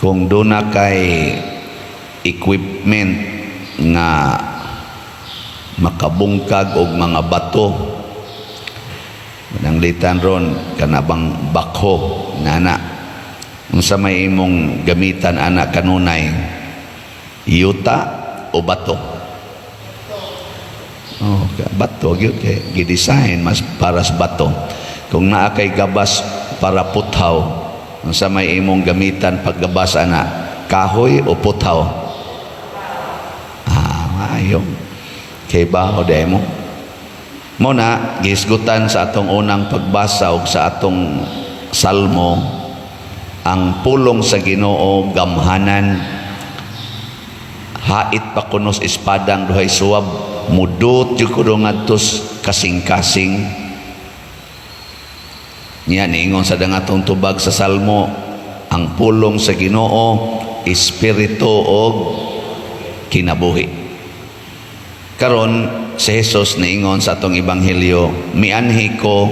Kung duna kay equipment nga makabungkag og mga bato, pananglitan ron kana bang backhoe nana, unsa may imong gamitan ana kanunay, yuta o bato? Oh, bato gyud, kay gi-design mas para sa bato. Kung naa kay gabas para puthaw, unsa may imong gamitan paggabas ana, kahoy o puthaw? Ah, maayo kay baho day mo. Mo na gihisgutan sa atong unang pagbasa og sa atong salmo, ang pulong sa Ginoo gamhanan, hait pa kunos espadang duhay suwab, mudot jud kuno ngadtos kasing-kasing niya. Niingon sa atong tubag sa salmo, ang pulong sa Ginoo espiritu og kinabuhi. Karon, si Jesus niingon sa atong ebanghelyo, "Mianhi ko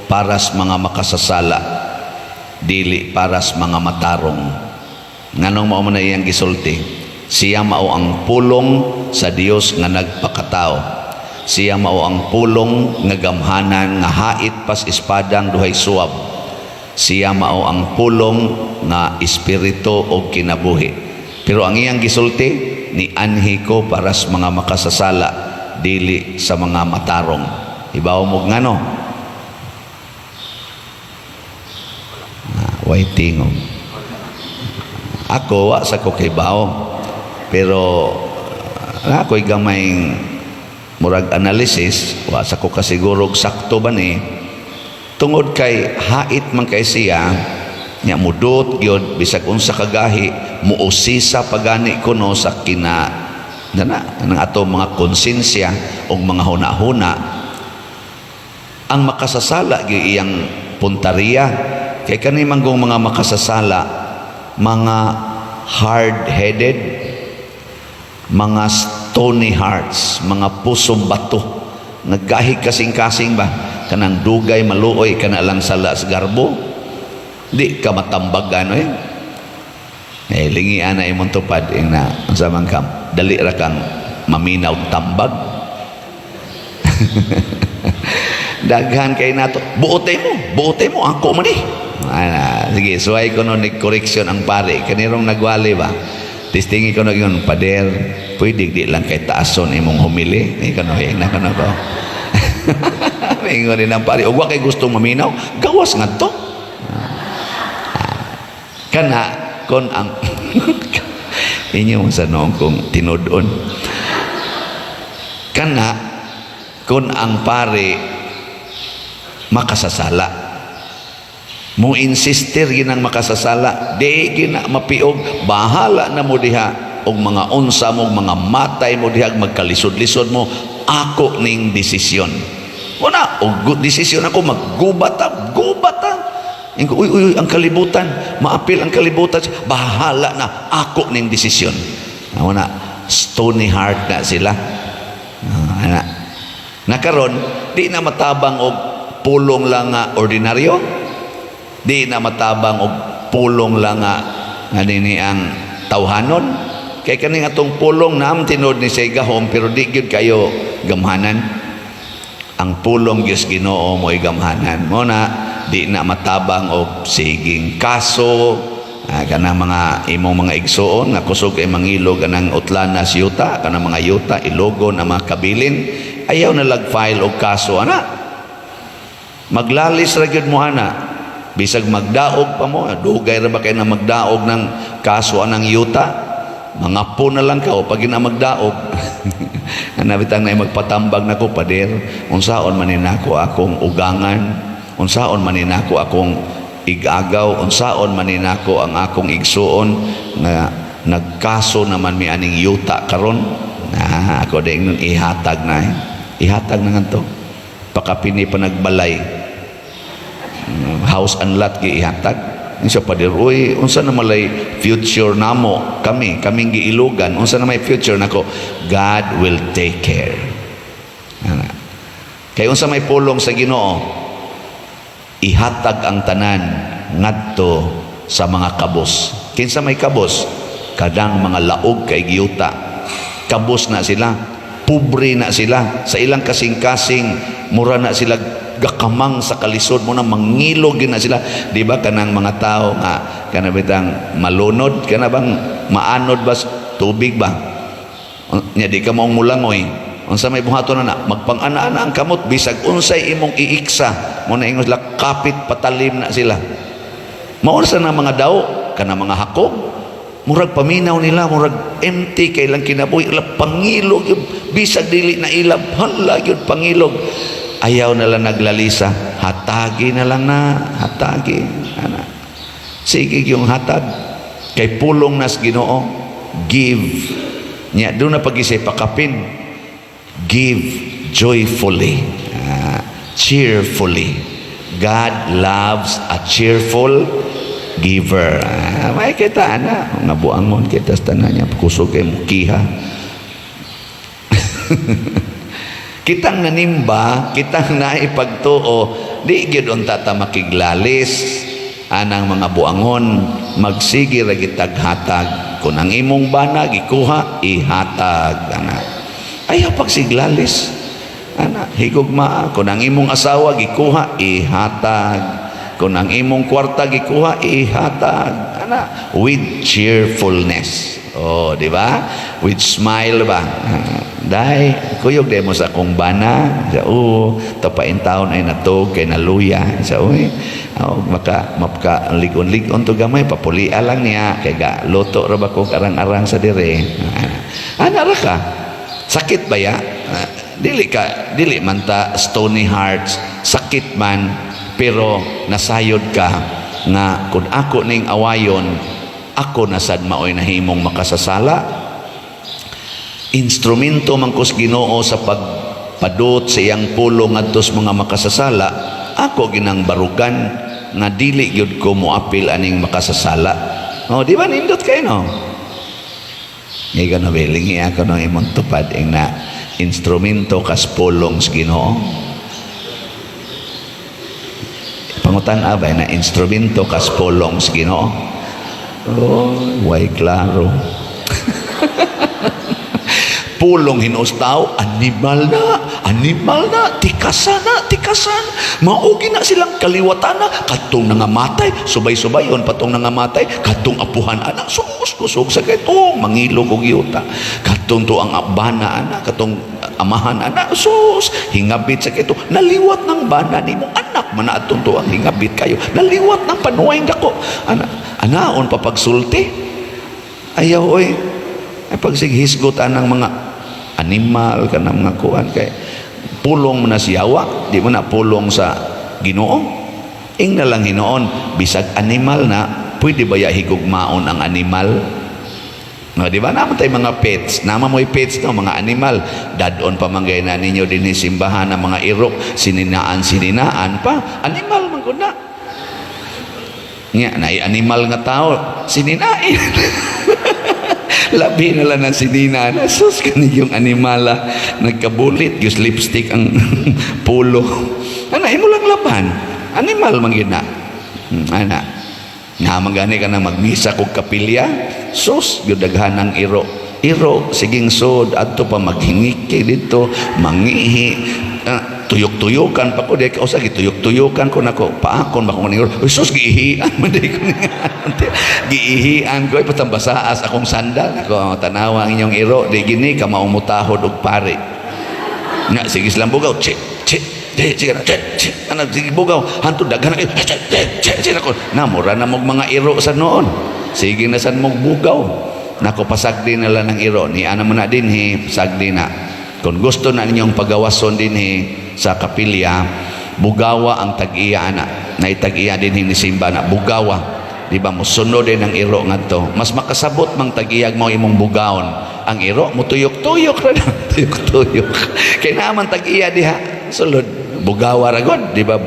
para sa mga makasasala, dili para sa mga matarong." Nganong mao man na iyang gisulti? Siya mao ang pulong sa Dios nga nagpakatao. Siya mao ang pulong nga gamhanan, nga hait pas espadang duhay suwab. Siya mao ang pulong nga espiritu og kinabuhi. Pero ang iyang gisulti, "Ni anhi ko para sa mga makasasala, dili sa mga matarong." Ibaw mo ngano? Ah, way tingog. Ako, wa sa ko kibaw. Pero ako'y gamay murag analysis, wa sa ko kasiguro og sakto ba ni, tungod kay hait man kay siya nya, mudot gyud bisag unsa kagahi, muusisa pagani kuno sa kina na ng ato mga konsensya o mga huna-huna. Ang makasasala gyud iyang punteriya, kay kani manggong mga makasasala, mga hard-headed, mga stony hearts, mga pusong bato, naggahi kasing-kasing ba, kanang dugay maluoy kana lang sala sa garbo, di ka matambagan eh. Eh, lingian na imong tupad ing na unsa man kam, dali ra kang maminaw tambag. Daghan kay nato, buote mo, buote mo, ako man eh. Ana, sige, suway ko no ni correction ang pare, kanirong nagwali ba? Tistingi ko na yun, "Pader, pwede di lang kay taason imong humili." Ni kano, eh, na kano ko. Mingon din ang pare, "Ug wa kay gustong maminaw, gawas nga to." Kana kon ang inyo sa noong kong tinud-on. Kana kon ang pare makasasala, mo insister ginang makasasala, di gina mapiog, bahala na mo diha og mga unsa mo, mga matay mo diha, magkalisod-lisod mo, ako ning desisyon. Wala, og good desisyon ako, maggubat ta, gubat ta. Ingo, "Uy, uy, uy, ang kalibutan, maapil ang kalibutan." "Bahala na, ako ning desisyon." Wala, stony heart na sila. Ah, ana. Nakaron, di na matabang og pulong lang nga ordinaryo. Di na matabang og pulong lang nga nga nini ang tawhanon. Kay kaning atong pulong naam tinuod ni siya gahom, pero di gyud kayo gamhanan. Ang pulong Dios Ginoo mo'y gamhanan. Mo na di na matabang og siging kaso, kanang mga imong mga igsuon nga kusog ay mangilog anang utlana sa yuta, kanang mga yuta ilogon ang mga kabilin, ayaw na lag file og kaso ana. Maglalis ra gyud mo ana. Bisag magdaog pa mo, dugay ra ba kay na magdaog ng kaso anang yuta? Mga po na lang ka o pag gina magdaog. Ana bitang na magpatambag nako, "Pader, unsaon man ni nako akong ugangan, unsaon man ni nako akong igagaw, unsaon man ni nako ang akong igsuon nga nagkaso naman mi aning yuta karon?" Na ako din nun, ihatag na eh. Ihatag na ngadto. Pakapini pa nagbalay. House and lot gi ihatag. Insa, "Pader, uy, unsa na malay future namo kami, kaming giilugan, unsa na may future nako?" God will take care. Ana. Kay unsa may pulong sa Ginoo? Ihatag ang tanan ngadto sa mga kabos. Kinsa may kabos? Kadang mga laog kay giyuta. Kabos na sila, pobre na sila sa ilang kasing-kasing, mura na sila gakamang sa kalisod mo na mangilog gyud na sila, di ba? Kanang mga tao nga kana bitang malunod, kana bang maanod ba sa tubig ba nya, di ka maong mulangoy. Unsa may buhaton na magpang-ana-ana ang kamot, bisag unsay imong iiksa mo na, ingon sila kapit patalim na sila. Mao sa na mga daw kana mga hakog, murag paminaw nila, murag empty kay lang kinabuhi, ila pangilog yun. Bisag dili na ilab, hala yun, pangilog. Ayaw na lang naglalisa, hatagi na lang na hatagi ana. Sige, yung hatag kay pulong nas Ginoo, give nya doon na pag-isip pakapin, give joyfully, cheerfully. God loves a cheerful giver. May kita ana nga buangon kita sa tanan niya, kusog kay mukiha. Kitang nanimba, kitang naipagtuo, di gyud unta ta makiglalis anang mga buangon, magsige ra gitag hatag. Kung ang imong bana gikuha, ihatag ana. Ayaw pagsiglalis ana, higugma. Kung ang imong asawa gikuha, ihatag. Kung ang imong kwarta gikuha, ihatag ana, with cheerfulness. Oh, di ba? With smile ba? Ah, "Day, kuyog day mo sa akong bana." Sa, "Oo, tapain taon ay natog kay naluya." Sa, "Uy, oh, maka mapka ligon-ligon to gamay, papulia lang niya kay ga luto ra ba ko arang-arang sa dire." Ah, ana ra ka. Sakit ba ya? Ah, dili ka, dili man ta stony hearts, sakit man, pero nasayod ka nga kung ako ning awayon, ako na sad maoy nahimong makasasala. Instrumento man kus Ginoo sa pagpadot sa iyang pulong ngadto sa mga makasasala. Ako ginang barugan nga dili gyud ko moapil aning makasasala. Oh, di ba nindot kay, no? Ngiga no, belingi ako ng imong tupad ing na instrumento kas pulong sa Ginoo. Pangutan abay na instrumento kas pulong sa Ginoo. Oh, way klaro. Pulong hinuos tao, animal na, animal na, tikasan na, tikasan. Maugi na silang kaliwatan na, katong nangamatay, subay-subayon patong nangamatay, katong apuhan ana, sus, kusog sa katong mangilog og yuta. Katong to ang bana ana, katong amahan ana, sus, hingabit sa kito, naliwat ng bana nimo, anak man atong to ang hingabit kayo, naliwat ng panuway dako. Ana, anaon pa pagsulti. Ayaw oy. Ay pagsighisgot anang mga animal kanang mga kuan kay pulong mo na siyawa, di mo na pulong sa Ginoo. Ing na lang hinoon, bisag animal na, pwede ba ya higugmaon ang animal? No, di ba naman tayo mga pets? Nama mo'y pets, no, mga animal. Dadon pa manggay na ninyo din simbahan ang mga irok, sininaan sininaan pa, animal man gud na. Nya, na animal nga tao, sininain. Labi na lang ng sinina na. Sus, kani yung animala. Nagkabulit, yung lipstick ang pulo. Ana, imo lang laban. Animal man gyud na. Ana. Nga magani ka na magmisa kog kapilya. Sus, gyud daghan ang iro. Iro, siging sod, adto pa maghingiki dito, mangihi. Ah, tuyok-tuyukan pa ko di ka usa gituyok-tuyukan ko nako paakon ba ko ni. Uy, sus, giihian man di ko, giihian ko ay patambasaas akong sandal. Nako, tanawa ang inyong iro, di gini ka maumutahod og pare nga sige silang bugaw, che che che, sige na, che che, ana, sige bugaw hantod daghan na che che che che. Nako, namura na mog mga iro sa noon, sige na sad mog bugaw. Nako, pasagdi na lang ng iro ni ana mo na dinhi, pasagdi na. Kung gusto na ninyong pagawason dinhi sa kapilya, bugawa ang tag-iya ana. Na tag-iya dinhi ni simba na bugawa. Di ba musunod din ang iro ngadto. Mas makasabot mang tag-iyag mo imong bugawon. Ang iro mutuyok-tuyok ra na, tuyok-tuyok. Kay naman tag-iya diha sulod, bugawa ra gud, di ba?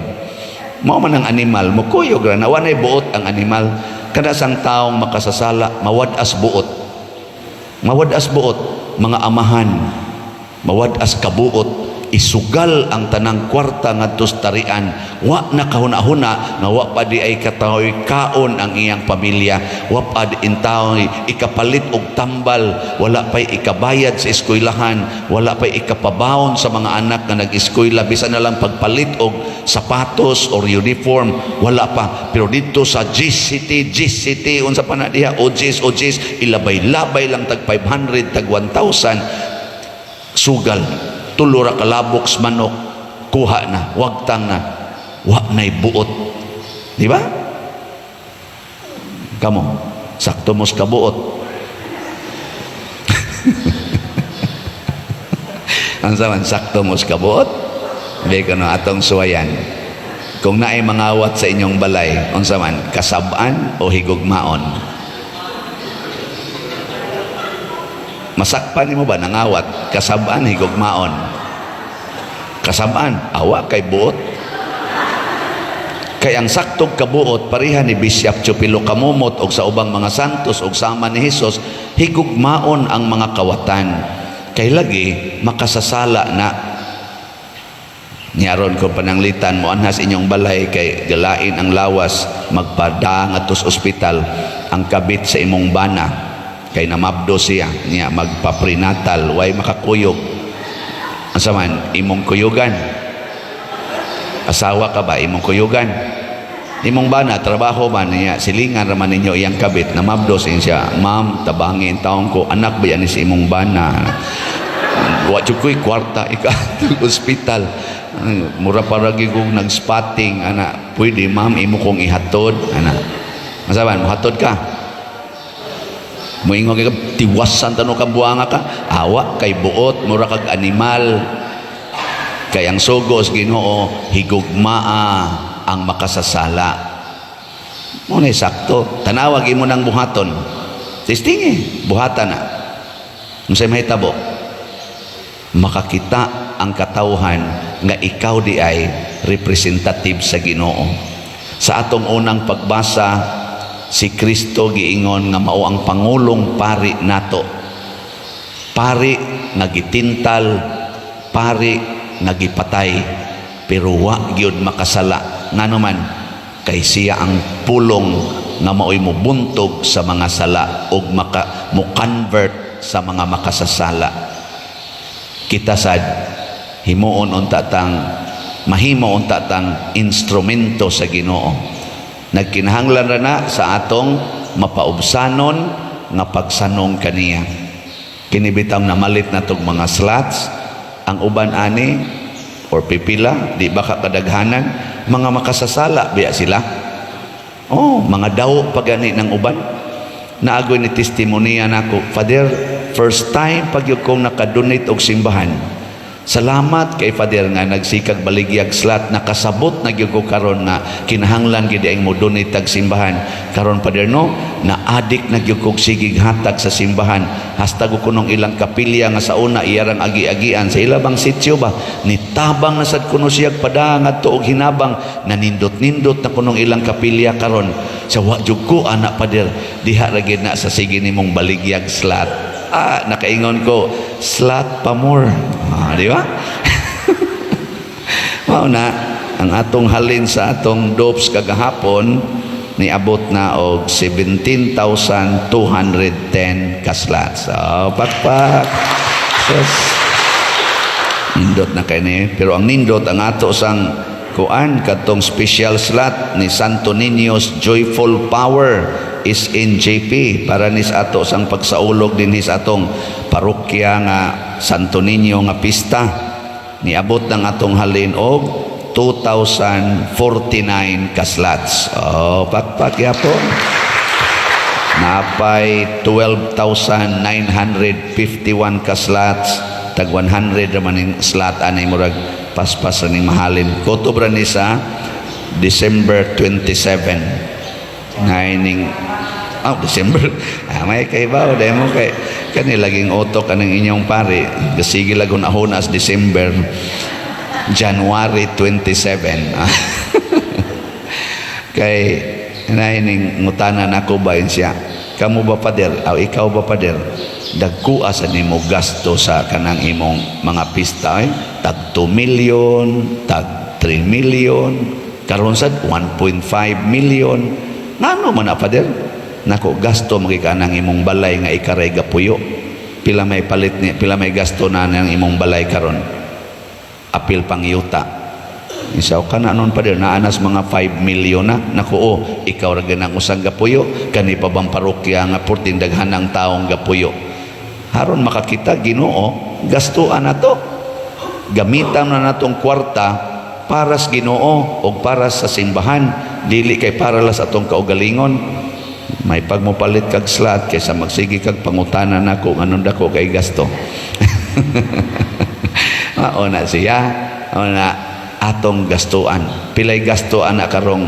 Mao man ang animal, mukuyog ra na, wanay buot ang animal. Kada sang taong makasasala, mawad-as buot. Mawad-as buot mga amahan, mawad-as kabuot. Isugal ang tanang kwarta ngadto sa tarian. Wa na kahuna-huna nga wa pa di ay katahoy kaon ang iyang pamilya, wa pa di intahoy ikapalit og tambal, wala pay ikabayad sa eskwelahan, wala pay ikapabaon sa mga anak nga nag-eskwela, bisan na lang pagpalit og sapatos or uniform, wala pa. Pero dito sa GCT, GCT, unsa pa na diha, OGs, OGs, ilabay-labay lang tag 500, tag 1,000, sugal tulo ra kalabok sa manok, kuha na, wagtang na, wa na'y buot, di ba? Kamo, sakto mos kabuot. Ang saman, sakto mos kabuot. Di ko no atong suwayan. Kung naay mangawat sa inyong balay, unsa man, kasab-an o higugmaon? Masakpan nimo ba nangawat? Kasab-an, higugmaon? Kasab-an, awa kay buot. Kay ang saktog kabuot pareha ni Bishop Chupilo Kamumot og sa ubang mga santos og sama ni Hesus, higugmaon ang mga kawatan. Kay lagi makasasala na. Niaron ko pananglitan mo anhas inyong balay kay galain ang lawas, magpada ngadto sa ospital ang kabit sa imong bana kay namabdo siya niya, magpa-prenatal, way makakuyog. Asa man imong kuyugan? Asawa ka ba, imong kuyugan, imong bana trabaho man niya, silingan raman ninyo iyang kabit, namabdo siya. "Ma'am, tabangin taon ko anak ba yan si imong bana? Wa jud ko'y kwarta ika ospital, mura pa ra gyud kog nag-spotting ana. Pwede, ma'am, imo kong ihatod ana?" Masaban mohatod ka? Moingon ka, "Tiwasan tano ka, buanga ka." Awa kay buot, mura kag animal. Kay ang sugo sa Ginoo, higugmaa ang makasasala. Mo na sakto. Tanawag imo nang buhaton. Testing eh, buhatan na. Unsay mahitabo? Makakita ang katawhan nga ikaw di ay representative sa Ginoo. Sa atong unang pagbasa, si Kristo giingon nga mao ang pangulong pari nato. Pari nga gitintal, pari nga gipatay, pero wa gyud makasala. Ngano man? Kay siya ang pulong nga maoy mobuntog sa mga sala ug maka mo convert sa mga makasasala. Kita sad himuon unta tang mahimo unta tang instrumento sa Ginoo. Nagkinahanglan ra na sa atong mapaubsanon nga pagsanong kaniya. Kini bitang namalit na tog mga slots, ang uban ani or pipila, di ba ka kadaghanan mga makasasala biya sila? Oh, mga daw pa gani ng uban. Naagoy ni testimonya nako, "Father, first time pag yun kong nakadonate og simbahan. Salamat kay Father nga nagsikag baligyag slot. Nakasabot na gyud ko karon nga kinahanglan gid ang mo donate tag simbahan. Karon, Father, no, na-addict na gyud kog sigig hatag sa simbahan. Hasta ko kunong ilang kapilya nga sa una iyarang agi-agian sa ila bang sityo ba, nitabang na sad kuno siyag pada ngadto og hinabang. Nanindot-nindot na kunong ilang kapilya karon. Sa wa jud ko ana, Father, diha ra gyud na sa sige nimong baligyag slot." Ah, nakaingon ko, "Slot pa more." Ah, di ba? Mao na ang atong halin sa atong dopes kagahapon, niabot na og 17,210 ka slots. So, pakpak. Sus. Nindot na kay ni. Pero ang nindot ang ato sang kuan kadtong special slot ni Santo Niño's Joyful Power is in JP para nis ato sang pagsaulog dinhi sa atong parokya nga Santo Niño nga pista. Niabot ng atong halin og 2,049 ka slots. Oh, pakpak yapon. Napay 12,951 ka slots, tag 100 raman ning slot ani, murag paspas ra ning mahalin. Kutob ra ni sa December 27 ning, oh, December. Ah, may kaibaw dahil mo kay kani laging utok anang inyong pare, gasige lagon as December, January 27. Kay nay ning ngutana nako ba yun siya. Kamo ba, Pader? Aw, ikaw ba, Pader? Dagkua sa nimo gasto sa kanang imong mga pista, eh? Tag 2 million, tag 3 million, karon sad 1.5 million. Ngano man na, Pader? Nako, gasto magikanang imong balay nga ikaray gapuyo. Pila may palit ni, pila may gasto na ng imong balay karon? Apil pang yuta. Isaw ka na nun, Pader, naanas mga 5 million na. Naku, oh, ikaw ra ganang usang gapuyo, kani pa bang parokya nga purting daghan ang taong gapuyo. Haron makakita Ginoo, gastuan na to. Gamitan na natong kwarta para sa Ginoo o para sa simbahan, dili kay para lang sa atong kaugalingon. May pagmopalit kag slot kaysa magsige kag pangutana nako anong dako kay gasto. Mao na siya. Mao na atong gastuan. Pilay gasto ana karong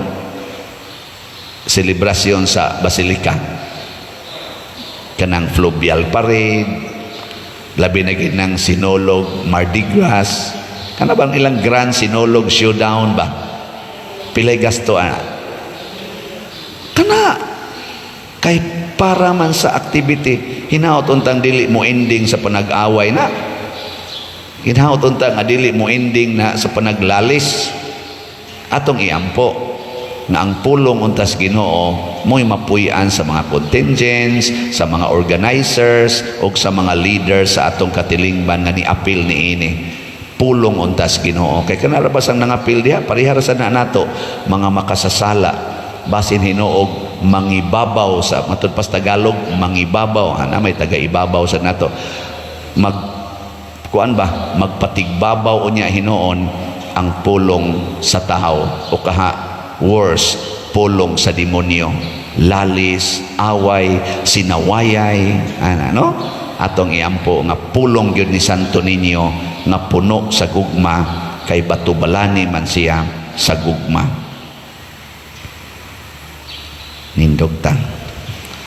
selebrasyon sa basilika? Kanang fluvial parade, labi na gid ng Sinulog, Mardi Gras. Kana bang ilang Grand Sinulog Showdown ba? Pilay gasto ana? Kana kay para man sa activity, hinaot untang dili mo ending sa panag-away na. Hinaot unta nga dili mo ending na sa panaglalis. Atong iampo nga ang pulong untas Ginoo mo'y mapuy-an sa mga contingents, sa mga organizers ug sa mga leaders sa atong katilingban nga niapil niini. Pulong untas Ginoo kay kanara ba sang nangapil diha, pareha ra sa na nato mga makasasala, basin hinuog mangibabaw sa, matud pas Tagalog, mangibabaw ana, may taga-ibabaw sa nato, mag kuan ba, magpatigbabaw unya hinuon ang pulong sa tahaw o kaha worse, pulong sa demonyo, lalis, away, sinawayay ana, no? Atong iampo nga pulong gyud ni Santo Niño nga puno sa gugma kay batubalani man siya sa gugma. Nindog ta.